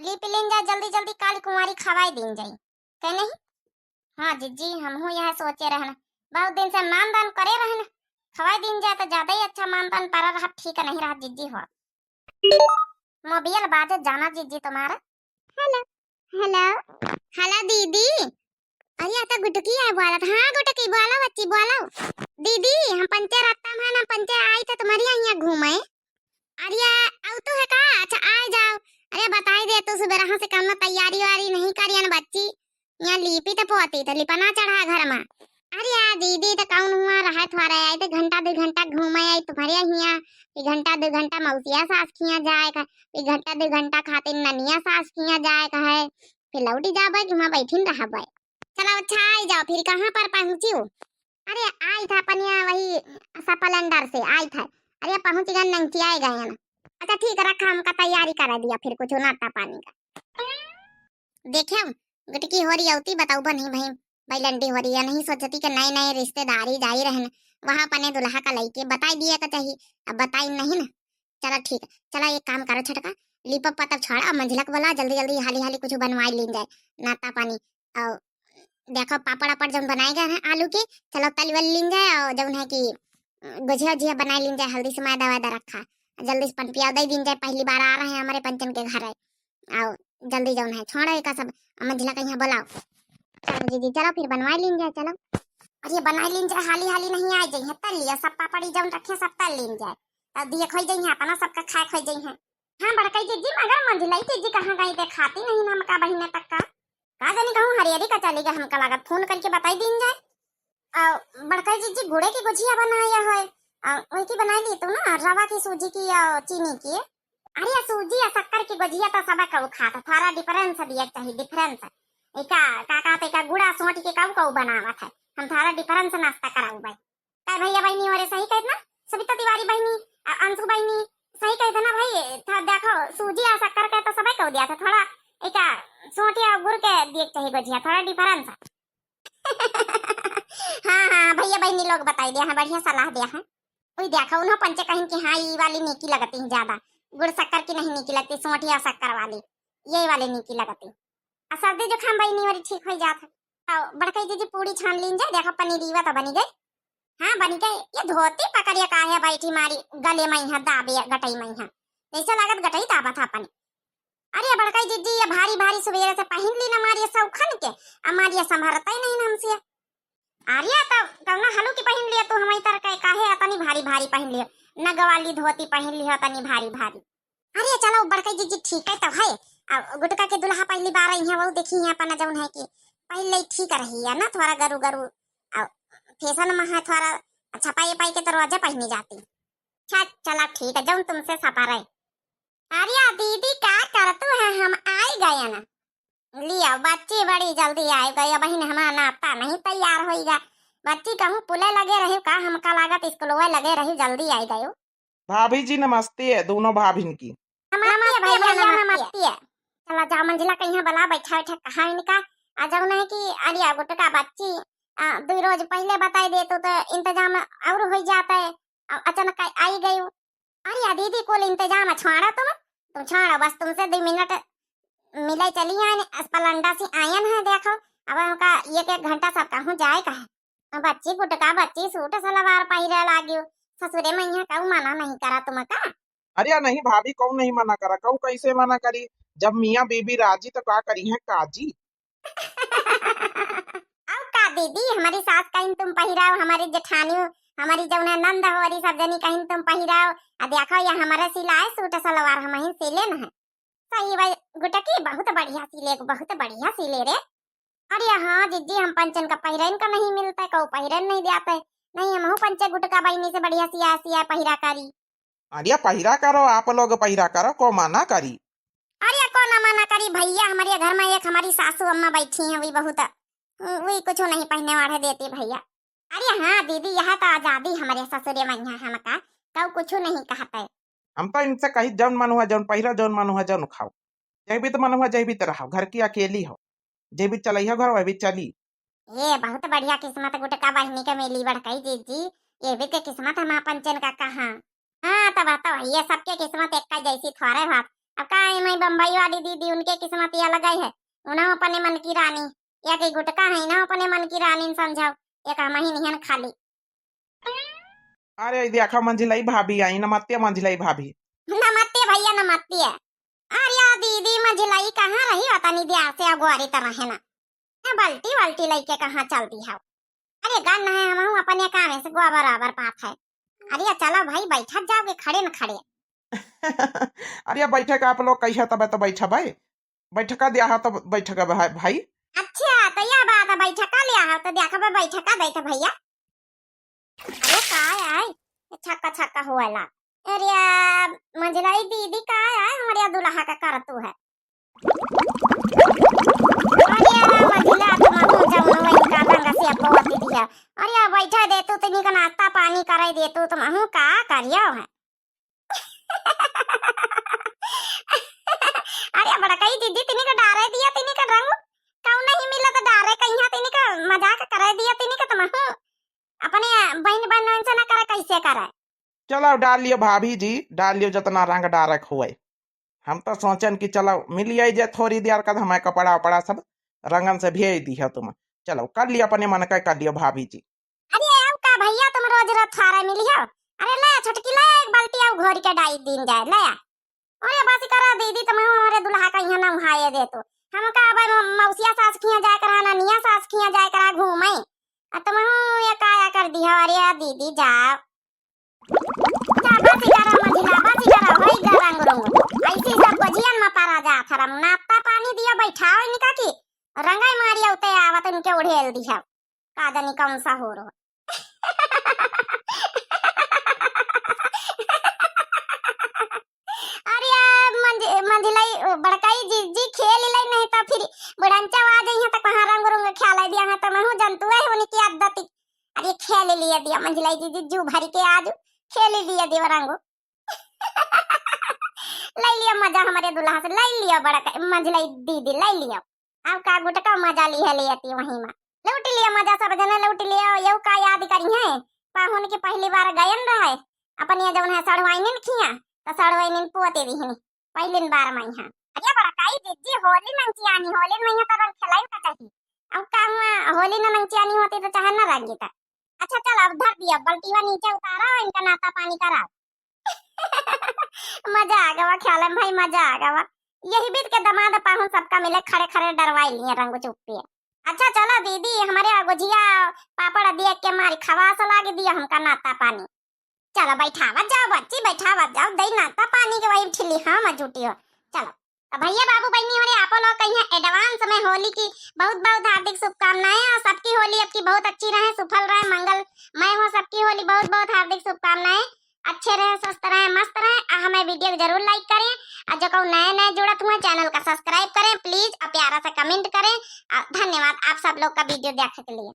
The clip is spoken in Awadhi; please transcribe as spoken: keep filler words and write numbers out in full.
लीपि लीन जाए जल्दी जल्दी, काली कुंवारी खवाई दीन जाए। कहे नहीं? हाँ जिज्जी, हमहू यह सोचे रहन, बहुत दिन से मानदान करे रहन, खवाई दीन जाए तो ज्यादा ही अच्छा मानदान परा रहा, ठीक नहीं रहा जिज्जी हो। मोबियल बाजे जाना जिज्जी तुम्हारा। हेलो, हेलो, हेलो दीदी। अरे, आ तो गुटकी है बोलत। हाँ गुटकी, बोलो बच्ची, बोलो। दीदी, हम पंचे रत्ता में ना, पंचे आई थे तुम्हारी यहाँ घूमे। अरे, आउ तो है का? अच्छा, आए जाओ। अरे, बताई दे तू, सुबह से कम तैयारी वारी नहीं करियन बच्ची। यहाँ लीपी तो पोती तो लिपना चढ़ा घर में। अरे यार दीदी, तो कौन हुआ रहा थोड़ा आई तो घंटा दो घंटा घूमे आई तुम्हारे यहाँ। एक घंटा दो घंटा मौसिया सास खिया जाए का, एक घंटा दो घंटा खातिर ननिया सास खिया जाए का है, फिर लौटी जाबे कि वहाँ बैठिन रहबे। चलो अच्छा, आई जाओ, फिर कहाँ पर पहुँची हो? अरे, आई था पनिया वही सपलेंडर से आई था। अरे, पहुँच गए, नंगचिया गए हैं। अच्छा ठीक है, रखा, हमका तैयारी करा दिया फिर कुछ नाश्ता पानी का। देखे, गुटकी हो रही होती, बताऊ बनी भाई, बैलंडी हो रही है, नहीं सोचती कि नए नए रिश्तेदारी जाई रहन, वहाँ अपने दुल्हा का लइके बताई दिए का चाहिए, अब बताई नहीं ना। चला ठीक है, चला एक काम करो छोटका, लीपा पतब छोड़ा, अब मंझिला को बोला जल्दी जल्दी हाली हाली कुछ बनवाई लीन जाए, नाश्ता पानी। और देखो पापड़ वापड़ जौन बनाए गए हैं आलू के, चलो तल वल लीन जाए, और जौन है कि गुझिया उझिया बनाई लीन जाए, हल्दी से मैदा वैदा रखा, जल्दी से पनपिया दे दीन जाए, पहली बार आ रहे हैं हमारे पंचन के घर है। आओ, जल्दी जौन है, छोड़ो एका सब, अम्मा झिला कहीं बोलाओ। चलो दीदी, चलो फिर बनवाई लीन जाए, चलो। अरे बनवाई लीन जाए, हाली हाली नहीं आ जाई है, तल लिया सब पापड़ी जौन रखे सब तल लीन जाए, तब दिए खोई जाई है, अपना सबका खाए खोई जाई है। हाँ बड़कई दीदी, मगर मंझिलाई दीदी कहाँ गई, देखाती नहीं हमका बहिने तक का। का जानी कहूँ हरियरी का चली गए, हमका लागत फोन करके बताई दीन जाए। आ, बड़का जीजी गुड़े की गुजिया बनाया है, आ, वही की बनाई ली तू ना, रवा की, सूजी की या चीनी की? अरे सूजी या शक्कर की गुजिया तो सब कऊ खात है, थोड़ा डिफरेंस दिया चाहिए, डिफरेंस। एका का कहते का गुड़ा सोटी के कऊ कऊ बनावत है, हम थोड़ा डिफरेंस नाश्ता कराऊ भाई। काय भैया बहनी हो रे, सही कहत ना? सबिता तिवारी बहनी, आ, अंशु बहनी, सही कहत ना भाई? था देखो सूजी या शक्कर के तो सब कऊ दिया था, थोड़ा एका सोटी या गुड़ के दिए चाहिए गुजिया, थोड़ा डिफरेंस। हाँ हाँ भैया बहनी लोग बताई दिया है, बढ़िया सलाह दिया है। वही देखा उन्हों पंचे कहिन कि हाँ ई वाली नीकी लगती है ज्यादा, गुड़ शक्कर की नहीं नीकी लगती, सोंठिया शक्कर वाली, यही वाली नीकी लगती। आ सर्दी जुकाम बहनी वाली ठीक हो जात है। तो बड़कई दीदी पूड़ी छान लीन जाए, देखो पनीरीवा तो बनी गई। हाँ बनी गई। ये धोती पकड़िए काहे बैठी मारी गले में यहाँ दाबे गटई में यहाँ, जैसे लागत गटई दाबा था अपनी। अरे बड़कई दीदी, ये भारी भारी सुबेरे से पहिन ली ना मारिया सौखन के, अब मारिया संभरतै नहीं ना हमसे। अरे तो कौना हलू की पहिन लिया तू, हमारी तरह के काहे अतनी भारी भारी पहिन लियो, नगवाली धोती पहिन लियो अतनी भारी भारी। अरे चलो बड़कई दीदी ठीक है तो है, अब गुटका के दुल्हा पहली बार आई है, वो देखी है अपना जौन है कि पहले ही ठीक रही है ना, थोड़ा गरु गरु, अब फैशन में है थोड़ा, अच्छा पाई पाई के तो रोजे पहनी जाती। अच्छा चला ठीक है, जौन तुमसे सपा रहे। अरे दीदी का करतू है, हम आई गए ना। लिया बच्ची बड़ी जल्दी आई गई, बहिन हमारा नाश्ता नहीं तैयार होइगा। बच्ची कहूँ पुले लगे रही का, हमका लागत स्कूलवे लगे रही, जल्दी आई गयो। भाभी जी नमस्ते है दोनों भाभिन की। नमस्ते नमस्ते भैया भैया नमस्ते। नमस्ते। चला जा मंझिला कहीं बला बैठा बैठा कहा इनका, आ जौन है कि अरिया गुटका बच्ची आ, दो रोज पहले बताई देतू तो इंतजाम और हो जाता है, आ, अचानक आई गई। अरे या दीदी कुल इंतजाम छोड़ा तुम, तुम छोड़ो बस, तुमसे दो मिनट मिले चली आए, स्पलेंडर से आयन है देखो, अब उनका एक एक घंटा सब कहूँ जाए का है। बच्ची गुटका बच्ची सूट सलवार पहिरे लागियो, ससुरे में यहाँ कहूँ मना नहीं करा तुम का? अरे या नहीं भाभी, कहूँ नहीं मना करा, कहूँ कैसे मना करी, जब मियाँ बीबी राजी तो का करी है काजी। अब का दीदी, हमारी सास कहिन तुम पहिराओ, हमारी जेठानी, हमारी जौन है नंद हो, अरी सब जनी कहिन तुम पहिराओ। आ देखो ये हमारे सिलाए सूट सलवार हम ही सिले न है। सही भाई गुटकी बहुत बढ़िया सिले, बहुत बढ़िया सिले रे। अरे हाँ जिज्जी, हम पंचन का पहिरन का नहीं मिलता है, कहू पहिरन नहीं जाता है। नहीं हमहू पंचे गुटका बहिनी से बढ़िया सिया सिया पहिरा करी। अरे पहिरा करो, आप लोग पहिरा करो, को मना करी। अरे कौन मना करी भैया, हमारे घर में एक हमारी सासू अम्मा बैठी हैं, वही बहुत, वही कुछ नहीं पहने वाले देती भैया। अरे हाँ दीदी, यह तो आजादी हमारे ससुरे में यहाँ हमका, कऊ कुछ नहीं कहते। हम तो इनसे कही जौन मन हुआ जौन पहिरा, जौन मन हुआ जौन खाओ, जैबित मन हुआ जैबित रहो, घर की अकेली हो, जैबित चलैया घर वैबित चली। ये बहुत बढ़िया किस्मत गुटका बहिनी के मिली बड़कई जीजी, ये भी के किस्मत हम अपन चैन का कहाँ। हाँ तब तो ये सबके किस्मत एक जैसी थोड़े बात, अब का है, मैं बम्बई वाली दीदी, उनके किस्मत ये अलग है, उन्हों अपने मन की रानी, या कि गुटका है ना अपने मन की रानी समझाओ, एक हम ही निहन खाली। अरे, ई देखा मंझिलई भाभी आई, नमत्ते मंझिलई भाभी। नमत्ते भैया, नमत्ते। अरे या दीदी, मंझिलई कहाँ रही हो, तनी देर से अगोरी त रहे ना। ए, बाल्टी वाल्टी लइके कहाँ चल दी हो? अरे गन है, हमहू अपने कामे से गोबर आबर पात है। अरे चलो भाई, बैठत जाओगे खड़े न खड़े। अरे बैठे का आप लोग कहिया तबे तो बैठा भाई, बैठका दिया है तो बैठका भाई, भाई। अच्छा, तो यह बात है, बैठका लिया है तो देखा भाई, बैठका दे तो भैया। अरे का आय, छक्का छक्का होएला। अरे मंझिलई दीदी का आय, हमरे दुल्हा का करतू है। अरे मंझिला, तुम हूँ जौन वही का ढंग से अब बहुत दीदी है। अरे बैठे दे तू, तनी का नाश्ता पानी करे दे तू, तुम हूँ का करियो है। अरे बड़कई दीदी, तिनी का डारे दिया, तिनी का रंग कौन नहीं मिला तो डारे कहीं, तिनी का मजाक करे दिया, तिनी का तुम हूँ अपने बहन बहन से ना करे, कैसे करे? चलो डाल लियो भाभी जी, डाल लियो जितना रंग डारक हुए। हम तो सोचन कि चलो मिल आई जे थोड़ी देर का, हमें कपड़ा वपड़ा सब रंगन से भेज दी है तुम। चलो कर लियो अपने मन का, कर लियो भाभी जी। अरे अब का भैया, तुम रोज रोज थारा मिली हो? अरे ले छोटकी, ले एक बाल्टी आउ घोरी के डाई दीन जाए, ले आ। अरे बस करा दीदी, तुम हमारे दुल्हा का यहाँ ना उहाए दे तो। हम का अब म-, मौसिया सास खिया जाए करा, ननिया सास खिया जाए करा घूमे। आ तुम ये काया कर दी हो, अरे दीदी जाओ। जा बस करा मंझिला, बस करा, होई गा रंग रंग। ऐसी सब बजियन में पारा जा थरम, नाश्ता पानी दियो, बैठाओ इनका की रंगाई मारिया उते आवत इनके उड़ेल दिया। का जानी कौन सा हो रहा। अरे यार, मंझ-, मंझिलई, बड़कई जीजी खेल ले, नहीं तो फिर बुढ़ंचा आ जाइए तो कहाँ रंग रंग ख्याल दिया है, तो मैं हूँ जनतुआ है उनकी आदत। अरे खेल लिया दिया मंझिलई जीजी, जू भरी के आज खेल लिया दिया रंग। ले लिया मजा हमारे दुल्हा से, ले लिया बड़कई मंझिलई दीदी, ले लिया। अब का गुटका मजा लिहे लेती वहीं मा। लूट लिया मजा सब जने, लूट लिया। यऊ का याद करी है, पाहुन के पहली बार गयन रहे, अपनी जौन है सड़वाइनिन खिया, तो सड़वाइनिन पोते दिहनी, पहली बार मा यहाँ। अरे बड़कई जीजी, होली नंचियानी, होली में यहाँ तो रंग खेलाई का चाहिए। अब का हुआ, होली न नंचियानी होती तो चाहे न रंगी था। अच्छा चल, अब धर दिया, बल्टीवा नीचे उतारा, इनका नाश्ता पानी करा। मजा आ गवा ख्यालम भाई, मजा आ गवा। यही बीत के दमाद पाहुन सबका मिले, खड़े खड़े डरवाई लिए रंग चुप्पे। अच्छा चलो दीदी, हमारे गुझिया पापड़ दिए के मारी खवास लाग दिया हमका नाश्ता पानी। चलो बैठावत जाओ बच्ची, बैठावत जाओ, दई नाश्ता पानी के वही ठिल्ली हम जुटी हो। चलो तो भैया बाबू बहनी हो रे, आपो लोग कहिए advance में होली की बहुत बहुत हार्दिक शुभकामनाएं और सबकी होली आपकी बहुत अच्छी रहे, सुफल रहे, मंगलमय हो सबकी होली। बहुत बहुत हार्दिक शुभकामनाएं। अच्छे रहें, स्वस्थ रहें, मस्त रहें। आ हमें video जरूर like करें, और जो कहूँ नए नए जुड़त हुए channel का subscribe करें please, और प्यारा सा comment करें। और धन्यवाद आप सब लोग का video देखने के लिए।